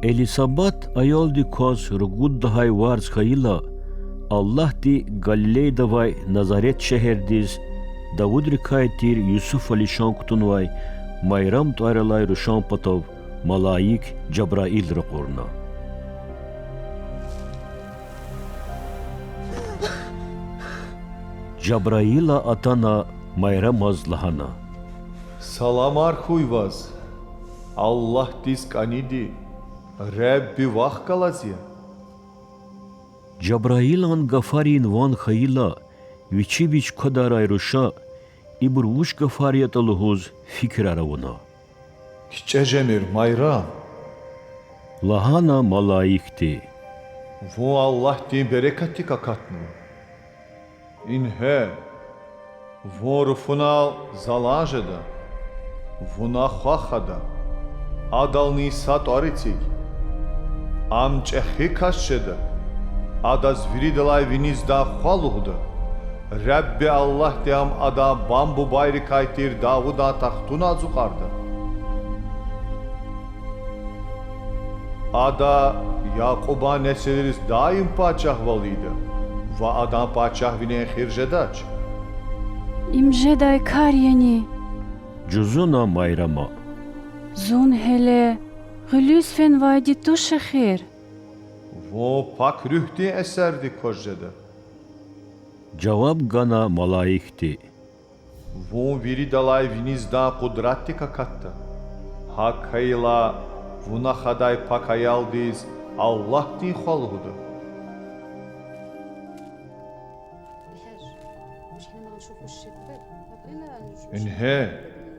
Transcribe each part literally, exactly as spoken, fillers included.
Элисабат аялдик кваз ругуд лагьай варз хьайила, Аллагьди Галилейда авай Назарет шегьердиз Давудрикай тир Юсуфа лишан кутунвай Майрам тӀвар алай рушан патав малаик Жабраил ракъурна. Жабраила атана Майрамаз лагьана: Саламар хьуй ваз, Аллагьдиз кӀаниди, Ребби вахъ галаз я. Жабраилан гафарин ван хьайила, вичи вич квадарай руша, ибур вуч гафар ятӀа лугьуз фикирар авуна. КичӀе жемир, Майрам,— лагьана малаикди,— вун Аллагьдин берекатдик акатнава. Ингье, вун руфунал залан жеда, вуна хва хада, адални са тӀвар эциг. Ам чӀехи кас жеда, адаз виридалай винизда Хва лугьуда. Ребби Аллагьди ам адан бам-бубайрикай тир Давудан тахтуна ацукьарда. Ада Якьубан несилриз даим пачагьвал ийида ва адан пачагьвилин эхир жедач. Им жедай кар яни? жузуна Майрама. Зун гьеле гъуьлуьз фенвайди туш эхир. Вун Пак Руьгьдин эсердик кваз жеда,— жаваб гана малаикди. Вун виридалай виниздан къудратдик акатда. ГьакӀ хьайила, вуна хадай пак аялдиз Аллагьдин Хва лугьуда. Ингье,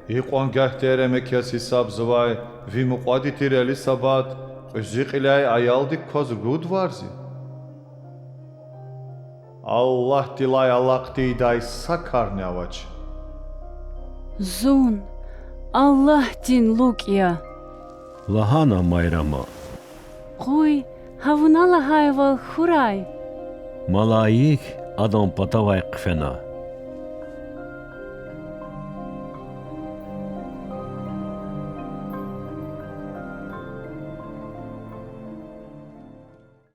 икьван гагьдиз эмеказ гьисабзавай ви мукьвади тир Элисабат кьуьзуь кьиляй аялдик кваз ругуд варз я. Аллагьдилай алакь тийидай са карни авач. Зун Аллагьдин лукӀ я,— лагьана Майрама. Къуй гьа вуна лагьайвал хьурай. Малаик адан патавай хъфена.